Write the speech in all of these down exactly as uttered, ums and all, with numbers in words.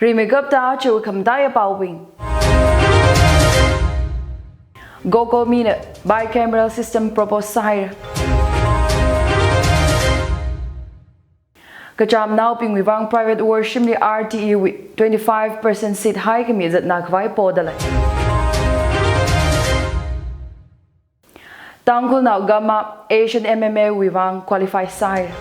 Rimeikapta aja khamataiya paobing. GOGOMI na bicameral system propose sāhaira. Kachamnaobingwui vang private worship li R T E wui twenty-five percent seat haikhami zatna khavai podalei. Tangkhulnao Gamma Asian M M A wui vang qualify sāhaira.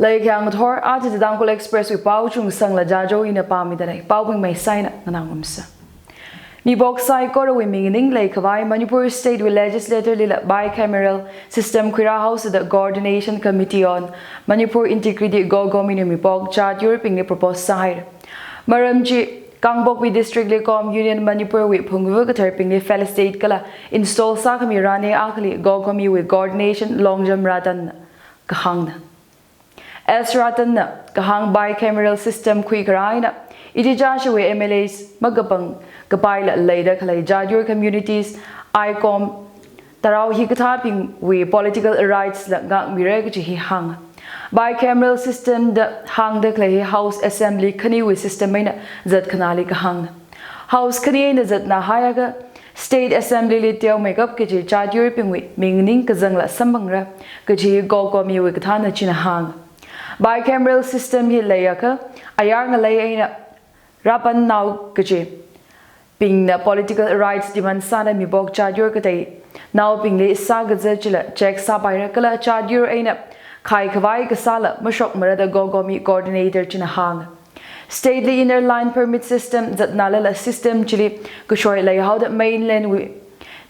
Leikhayang thor, aja Tangkhul Express wui pao chungsangla Jajo ina pāmidalei. Paobing maisāina nganāngarumsa. Mibok saikorawui mingning leikhavai Manipur State wui Legislature lila bicameral system khuirāhaosa da Coordination Committee on Manipur Integrity, GOGOMI na mibok jat yurbingli propose sāhaira. Maram chi Kangpokpi District li Kom Union Manipur wui phungvu katharbingli felicitate kala install sākhami rani akhali GOGOMI wui coordination longjam Ratan kahāngna. S Ratan na kahāng bicameral system khuikharā eina, ichichāshawui M L As makapang kapaila leida khalei jat yur communities, ICOM, tarao hikathābingwui political rights la ngākmira kaji hi hānga. Bicameral system da hāngda khalei hi House Assembly khaniwui system eina zatkhanāli kahāngna. House khani eina zatna haiakha, State Assembly li teomeikap kaji jat yurbingwui mingning kazangla samphangra kaji GOGOMI wui kathānna china hānga. Bicameral system hi leiakha, ayar ngalei eina rāpannao kachibingna political rights demand sāda mibok jat yur kateinaobingli sākazat chila check sāpaira kala jat yur eina khaikhavai kasāla mashokmara da GOGOMI coordinator china hānga. State li Inner Line Permit system zatnalala system chili kashoi leihaoda mainland wui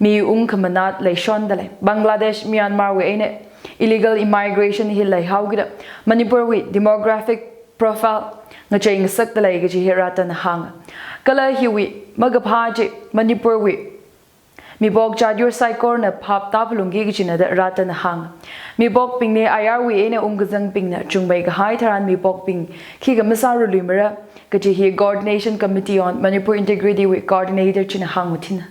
mi ungkhamanat leishondalei. Bangladesh, Myanmar wui eina illegal immigration hi leihaokida Manipur wui demographic profile ngachei ngasakdalei kaji hi Ratan na hānga. Kala hiwui makaphā chi Manipur wui mibok jat yur saikorana phap tāphalungki kajina da Ratan na hānga. Mibokbingli ayarwui eina ungkazangbingna chungmei kahai tharan mibokbing khikha masāra luimara kaji hi Coordination Committee on Manipur Integrity wui coordinator china hāngmathina.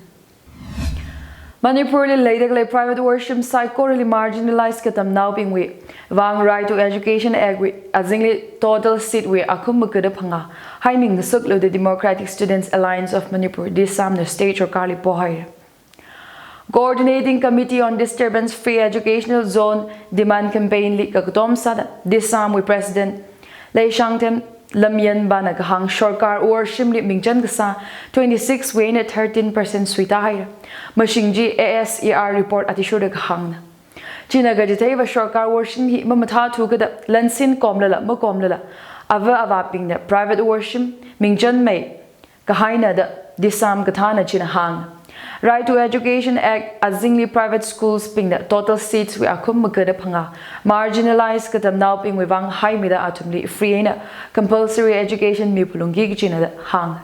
Manipur li leida khalei private worship saikorali marginalized katamnaobingwui vang Right to Education Act wui azingli total seat wui akhum magada phangā haimi ngasaklu da Democratic Students Alliance of Manipur, DESAM na state sorkarli pohaira. Coordinating Committee on Disturbance Free Educational Zone demand campaign li kakatom sāda DESAM wui President Leishangthem Lamyanbana kahāng sorkar worship li mingchan kasā twenty-six wui eina thirteen percent suitāhaira. Mashing chi A S E R report athishurda kahāngna. China kachitheiva sorkar worship hi mamathāthu kada lansin komlala makomlala ava avābingna private worship mingchanmei kahaina da DESAM kathāna china hānga. Right to Education Act azingli private schools bingna total seats wui akhum magada phangā marginalized katamnaobingwui vang haimida athumli free eina compulsory education miphalungki kajina da hānga.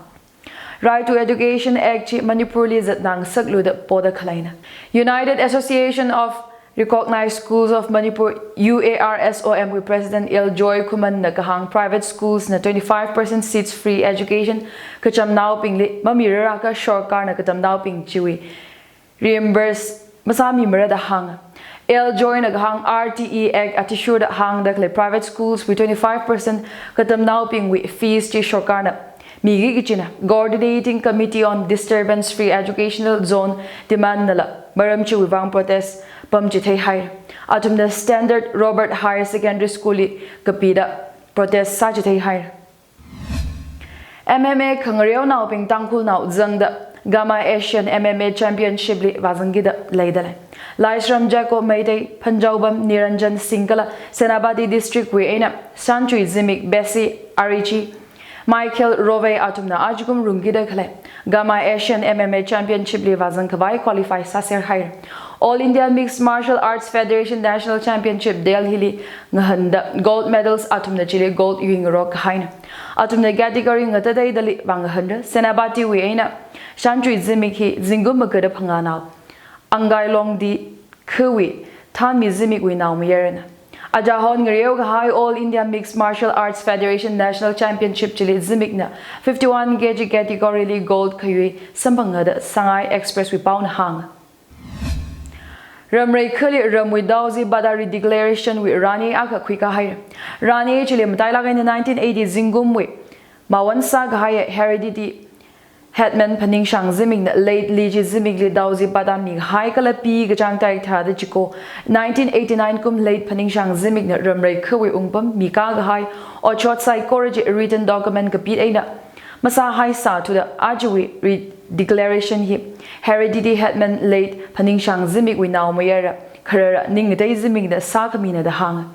Right to Education Act chi Manipur li zatngasaklu da poda khaleina. United Association of Recognized Schools of Manipur, U A R S O M wui President L Joy Khuman na kahāng private schools na twenty-five percent seats free education kachamnaobingli mamiraraka sorkarna katamnaobing chiwui reimburse masāmimara da hānga. L Joy na kahāng R T E Act athishurda hāngda khalei private schools wui twenty-five percent katamnaobingwui fees chi sorkarna miki kajina Coordinating Committee on Disturbance Free Educational Zone demand nala maram chiwui vang protest pamchitheihaira. Athumna Standard Robert Higher Secondary School li kapida protest sāchitheihaira. M M A khangareonaobing Tangkhulnao zangda Gamma Asian M M A Championship li vāzangkida leidalei. Laishram Jacob Meitei, Phanjaobam Niranjan Singh kala Senapati District wui eina Shanchui Zimik, Bessie Arichi, Michael Rove athumna ajakum rungkida khalei Gamma Asian M M A Championship li vāzangkhavai qualify sāserhaira. All India Mixed Martial Arts Federation National Championship Delhi li ngahanda gold medals athumna chili gold yuingarok kahaina. Athumna category ngatateidali vāngahanra. Senapati wui eina Shanchui Zimik hi zingkum magada phangānao Angai Longdi khawui Thanmi Zimikwui naomayarana. Ajahon ngareo kahai All India Mixed Martial Arts Federation National Championship chili Zimikna fifty-one K G category li gold khayui samphangada Sangai Express wui paona hānga. Ramreikhali ramwui Daozi Bada redeclaration wui rani akha khuikahai. Rani chili matailak eina nineteen eighty zingkumwui mawan sākahai Heredity Headman Phaningshang Zimikna late Liji Zimikli Daozi Bada mikahai kala P kachāng tarik tharāda chiko nineteen eighty-nine kum late Phaningshang Zimikna Ramreikha wui wungpam mikakahai otshot saikora chi written document kapit eina masāhaisāthuda ajawui redeclaration hi Heredity Headman late Phaningshang Zimikwui naomayara kharara Ningngatei Zimikna sākhamina da hānga.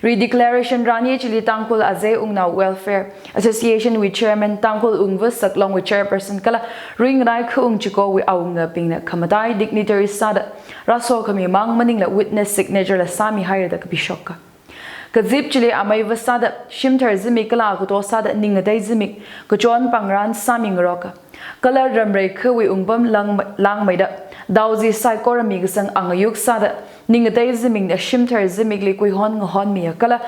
Redeclaration rani chili Tangkhul Azei Wungnao Welfare Association wui Chairman, Tangkhul Wungva Saklongwui Chairperson kala Ringnai Khaung Chikowui awungabingna khamatai dignitary sāda rāsokhami mang maningla witness signature la sāmihaira da kapishoka. Kazip chili ameiva sāda Shimthar Zimik kala agato sāda Ningngatei Zimik kachon pangran sāmingaroka. Kala Ramreikhawui wungpam lang-, langmeida Daozi saikora mikasang angayuk sāda Ningngatei Zimikna Shimthar Zimikli kuihon ngahonmiya kala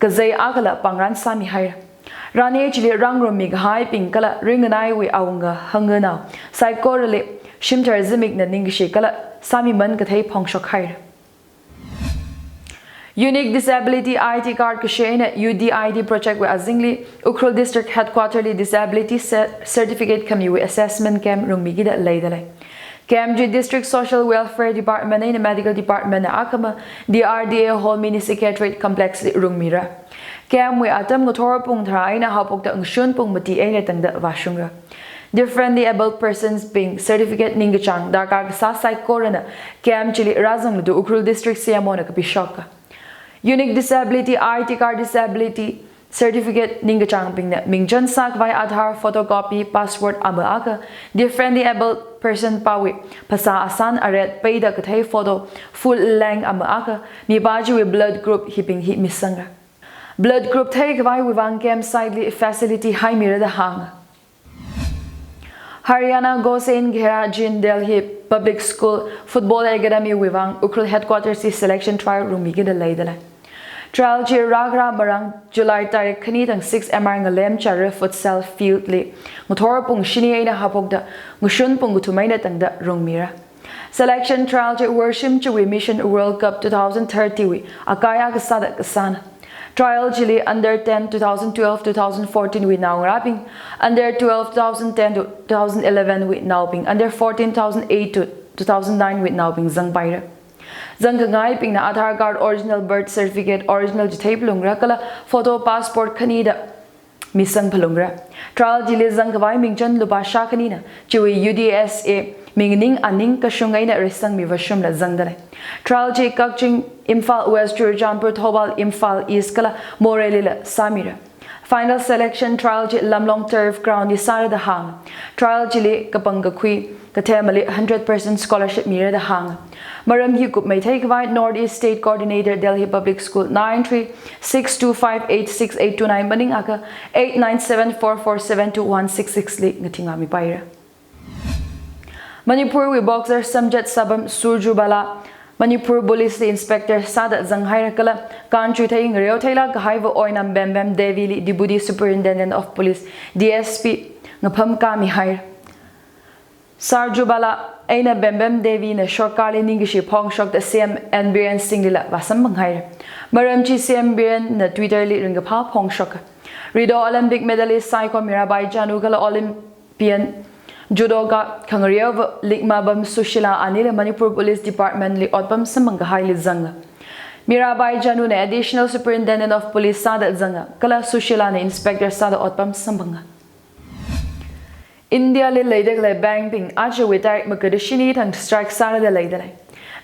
kazei akhala pangran sāmihaira. Rani chili rāngarum mikahaibing kala Ringnaiwui awunga hanganao saikorali Shimthar Zimikna ningkashi kala sāmiman kathei phongshokhaira. Unique Disability I D Card kashi eina U D I D Project wui azingli Ukhrul District Headquarter li Disability Ce-, Certificate khamiwui assessment camp rungmikida leidalei. Camp chi District Social Welfare Department eina Medical Department na akhama D R D A Hall Mini Secretariat Complex li rungmira. Camp wui atam ngathor pung tharā eina haophokda ngashun pung mati eina tangda vāshungra. Differently abled persons bing certificate ningkachāng darkar kasā saikorana camp chili rāzangluda Ukhrul District C M O na kapishoka. Unique Disability I D Card Disability Certificate ningkachāngbingna mingchān sākhavai Aadhaar photocopy, passport ama akha, differently abled person pawui phasā asān aret peida kathei photo full length ama akha, mipā chiwui blood group hibing hi misangra. Blood group theikhavaiwui vang camp site li facility haimira da hānga. Haryana Gosen Ghera Jin Delhi Public School Football Academy wui vang Ukhrul Headquarters li selection trial rungmikida leidalei. Trial chi rākharā marān July tarik khani thang six M R Ngalem Chara Futsal Field li ngathor pung shini eina haophokda ngashun pung kathum eina tangda rungmira. Selection trial chi Worshim chiwui Mission World Cup two thousand thirty wui akaya kasāda kasāna. Trial chili under ten two thousand twelve two thousand fourteen wui naongarābing, under twelve two thousand ten to two thousand eleven wui naobing, under fourteen two thousand eight to two thousand nine wui naobing zangpaira. Zangkhangaibingna Aadhaar card, original birth certificate, original chithei phalungra kala photo passport khanida misang phalungra. Trial chili zangkhavai mingchān lupā shākhanina, chiwui U D S A mingning aning kashung eina reisangmi vāshumla zangdalei. Trial chi Kakching, Imphal West, Churachandpur, Thoubal, Imphal East kala Moreh lila sāmira. Final selection trial chi Lamlong Turf Ground li sāra da hānga. Trial chili kapang kakhui kathemali hundred percent scholarship mira da hānga. Maram hi kupmei theikhavai North East State Coordinator, Delhi Public School, nine three six two five eight six eight two nine maning akha eight nine seven four four seven two one six six li ngathingvāmipaira. Manipurwui boxer Samjat Sabam Surjubala Manipur Police li inspector sāda zanghaira kala kānchui thei ngareo theilāk kahaiva Oinam Bembem Devi li Deputy Superintendent of Police, D S P, ngaphāmikāmihaira. Surjubala eina Bembem Devi na sorkarli ningkashi phongshokda C M N Biren Singh lila vāsamphanghaira. Maram chi C M Biren na Twitter li ringkaphā phongshoka. Ridao Olympic medalist saikora Mirabai Chanu kala Olympian judoka khangareova Likmabam Sushila anila Manipur Police Department li otpam samphang kahaili zanga. Mirabai Chanu na Additional Superintendent of Police sāda zanga, kala Sushila na Inspector sāda otpam samphanga. India li leida khalei bank bing ajawui tarik maga da shini thang strike sāra da leidalei.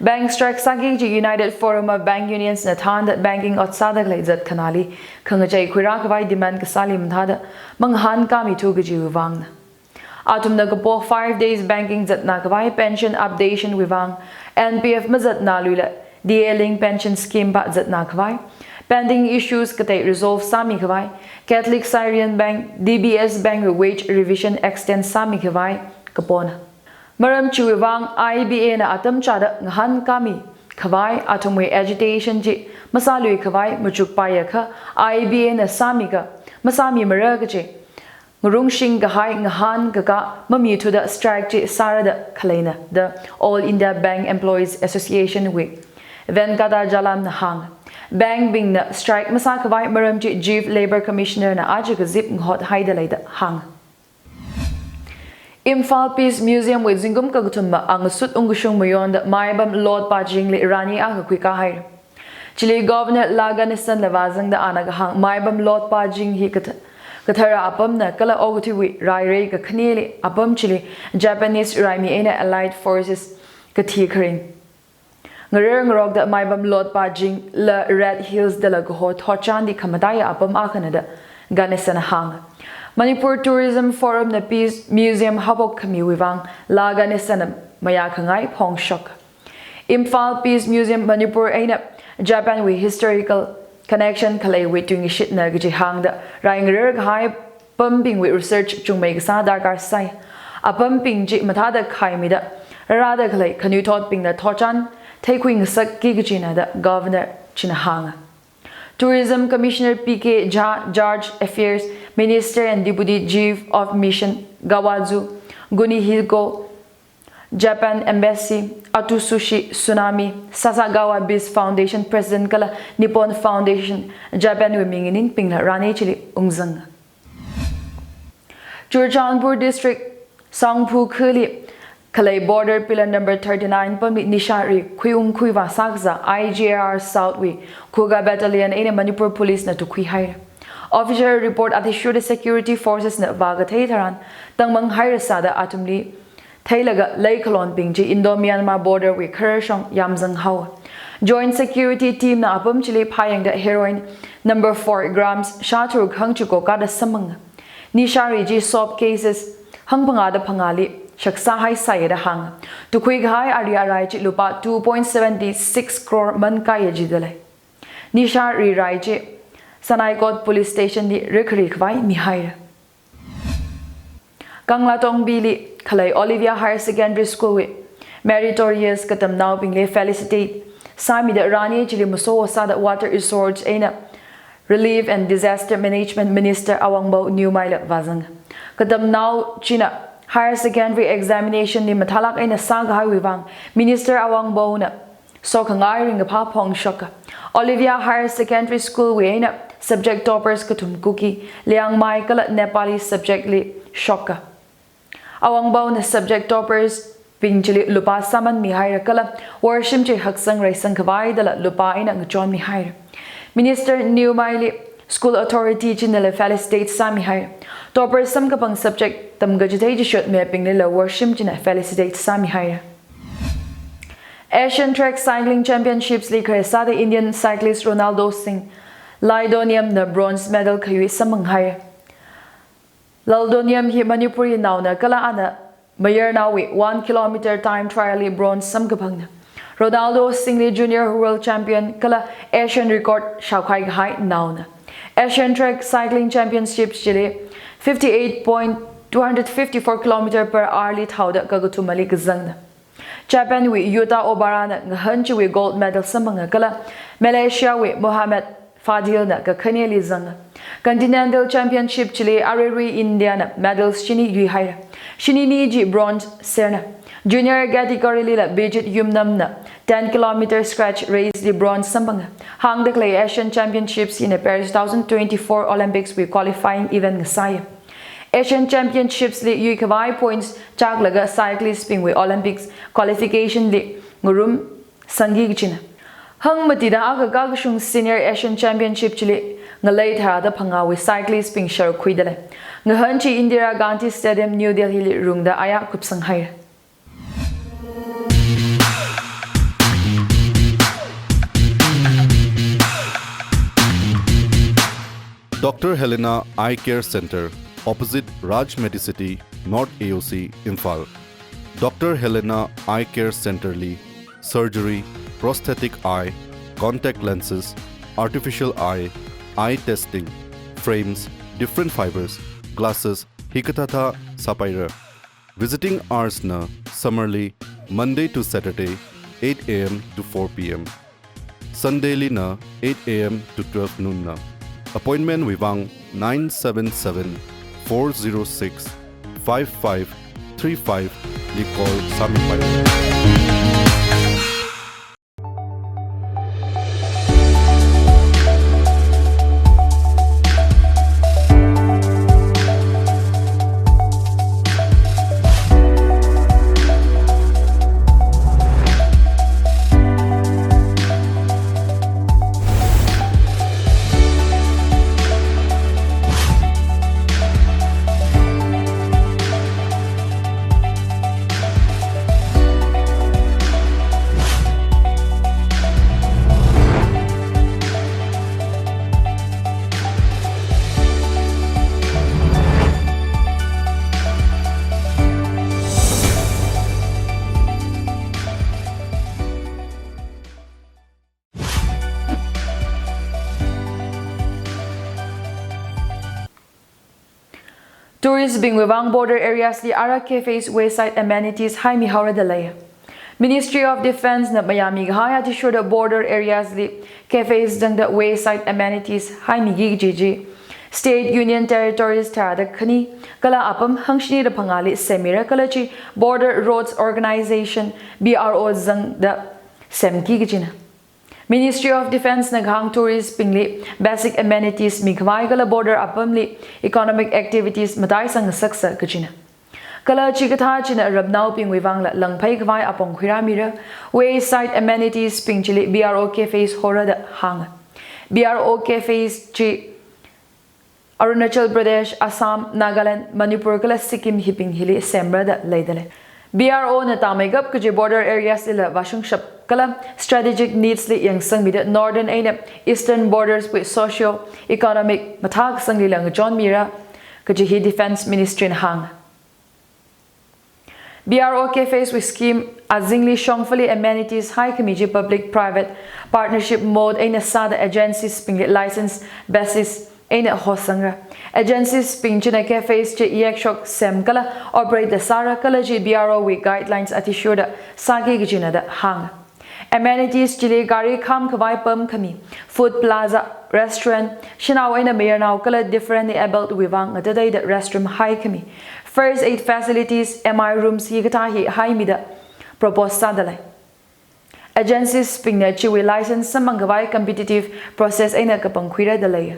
Bank strike sāki kaji United Forum of Bank Unions na thānda banking ot sāda khalei zat khanāli khangachei khuirā khavai demand kasāli mathāda mangahānkāmithu kajiwui vangna. Athumna kapo five days banking zatna khavai pension updation wui vang, N P F mazatnaluila D A link pension scheme pa zatna khavai, pending issues katei resolve sāmi khavai, Catholic Syrian Bank, D B S Bank wui wage revision extend sāmi khavai kapona. Maram chiwui vang I B A na atam chāda ngahānkāmi khavai athumwui agitation chi masālui khavai machukpaiakha I B A na sāmika masāmimara kaji ngarungshing kahai ngahānkakā mamithuda strike chi sāra da khaleina da All India Bank Employees Association wui Venkatachalamna hānga. Bank bingna strike masākhavai maram chi Chief Labour Commissioner na aja kazip ngahothaida lei da hānga. Imphal Peace Museum wui zingkum kakathuma angasut ungkashung mayonda Maibam Lotpa Chingli rani akha khuikāhaira. Chili Governor La Ganesan la vāzangda ana kahāng Maibam Lotpa Ching hi katha-, kathara apamna kala okathuiwui rairei kakhaneli apam chili Japanese raimi eina Allied Forces kathi kharing ngarer ngarokda Maibam Lotpa Ching la Red Hills dala kaho thotchanli khamataiya apam akhana da Ganesan hānga. Manipur Tourism Forum na Peace Museum haophok khamiwui vang La Ganesan na mayākhangai phongshok. Imphal Peace Museum Manipur eina Japan wui historical connection khaleiwui tuingashitna kaji hāngda rai ngarer kahai apambingwui research chungmei kasā darkar sai. Apambing chi mathāda khaimida rārada khalei khanuithotbingna thotchan theikhui ngasakki kajina da Governor china hānga. Tourism Commissioner P K Jha, Charge Affairs Minister and Deputy Chief of Mission Kawazu Kunihiko, Japan Embassy, Atsushi Tsunami, Sasagawa Beach Foundation President kala Nippon Foundation Japan wui minganingbingla rani chili ungzang. Churachandpur District, Sangphu khali khalei border pillar number thirty-nine pamli nishari khuiung khuivā sākazā I G A R South wui Khuga Battalion eina Manipur Police na tukhuihaira. Official report athishurda security forces na vākathei tharan tangmang haira sāda athumli theilaga leikhalonbing chi Indo-Myanmar border wui khararshong yamzang haowa. Joint Security Team na apam chili phāyangda heroin number four grams shātharuk hangchuko kada samphanga. Nishari chi soap cases hangphangāda phangāli shaksāhai sāya da hānga. Tukhui kahai ari arai chi lupā two point seven six crore mankaiya jida lei. Nishari rai chi Sanaikot Police Station li rikhari khavai mihaira. Kanglatongbi li khalei Olivia Higher Secondary School wui meritorious katamnaobingli felicitate sāmida rani chili maso sāda Water Resource eina Relief and Disaster Management Minister Awangbau Newmai la vāzang. Katamnao china higher secondary examination li mathālāk eina sākahaiwui vang Minister Awangbau na sokhangai ringkaphā phongshoka. Olivia Higher Secondary School wui eina subject toppers kathum Kuki, Liangmai kala Nepali subject li shoka. Awangbau na subject toppers bing chili lupā sāman mihaira kala worshim chi haksang reisang khavai dala lupā eina ngachon mihaira. Minister Newmai li school authority chinala felicitate sāmihaira. Toppers samkaphang subject tamkachithei chishot mibinglila worshim china felicitate sāmihaira. Asian Track Cycling Championships li khare sāda Indian cyclist Ronaldo Singh Laldonium na bronze medal khayui samphanghaira. Laldonium hi Manipuri naona kala ana mayarnaowui one kilometer time trial li bronze samkaphangna. Ronaldo Singh li junior world champion kala Asian record shaokhai kahai naona. Asian Track Cycling Championship chili fifty-eight point two hundred fifty-four kilometer per hour li thaoda kakathumali kazangna. Japan wui Yuta Obara na ngahān chiwui gold medal samphanga kala Malaysia wui Muhammad Fadil na kakhaneli zanga. Continental Championship chili aruirui India na medals shini yuihaira. Shinini chi bronze serna. Junior category lila Bijit Yumnam na ten kilometer stretch race li bronze samphanga. Hāngda khalei Asian Championships hina Paris two thousand twenty-four Olympics wui qualifying event ngasāya. Asian Championships li yuikhavai points chaklaga cyclist bingwui Olympics qualification li ngarum sangki kachina. Hangmatida akha kakashung Senior Asian Championship chili ngalei tharāda phangāwui cyclist bing sharuk khuida lei. Ngahān chi Indira Gandhi Stadium, New Delhi li rungda aya kupsanghaira. Doctor Helena Eye Care Center, opposite Raj Medicity, North A O C, Imphal. Doctor Helena Eye Care Center li surgery, prosthetic eye, contact lenses, artificial eye, eye testing, frames, different fibers, glasses, hikathāthā sāpaira. Visiting hours na summer li Monday to Saturday, eight A M to four P M. Sunday li na eight A M to twelve noon na. Appointment wui vang nine seven seven, four zero six, five five three five li call sāmipai. Tourist bingwui vang border areas li ara cafes, wayside amenities haimi haora da lei. Ministry of Defence na mayāmi kahai athishurda border areas li cafes zangda wayside amenities haimiki kaji chi State Union Territories tharāda khani kala apam hangshini da phangāli semmira kala chi Border Roads Organization, B R O zangda semki kajina. Ministry of Defence na kahāng tourist bingli basic amenities mikhavai kala border apamli economic activities mataisang ngasaksa kajina. Kala chikathā china ramnaobingwui vangla langphai khavai apong khuirāmira, wayside amenities bing chili B R O cafes haora da hānga. B R O cafes chi Arunachal Pradesh, Assam, Nagaland, Manipur kala Sikkim hibing hili semra da leida lei. B R O na tāmeikap kaji border areas lila vāshungshap kala strategic needs li yangsangmida Northern eina Eastern borders wui socio-economic mathākasangli ngachonmira kaji hi Defence Ministry na hānga. B R O cafes wui scheme azingli shongfali amenities haikhami chi public private partnership mode eina sāda agencies bingli license basis eina hosangra. Agencies bing china cafes chi yakshok sem kala operate da sāra kala chi B R O wui guidelines athishurda sāki kajina da hānga. Amenities chili gari kham khavai pam khami, food plaza, restaurant, shanao eina mayarnao kala differently abled wui vang ngatateida restroom haikhami, first aid facilities, M I rooms hikathā hi haimida propose sāda lei. Agencies bingna chiwui license samphang khavai competitive process eina kapangkhuira da lei.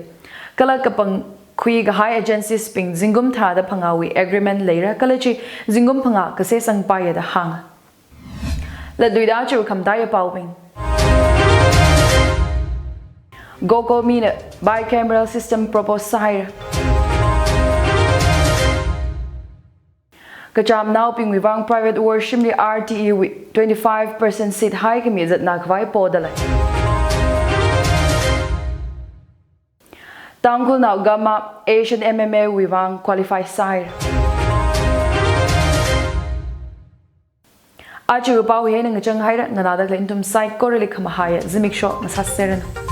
Kala kapangkhui kahai agencies bing zingkum tharāda phangāwui agreement leira kala chi zingkum phangā kasesangpaiya da hānga. Latluida aja khamataiya paobing. GoGoMe na bicameral system propose sāhaira. Kachamnaobingwui vang private worship li R T E wui twenty-five percent seat haikhami zatna khavai poda lei. Tangkhulnao Gamma Asian M M A wui vang qualify sāhaira. Aja pao hi eina ngachang haira, nganāda khalei nathum saikorali khamahaiya zimiksho ngasāseranu.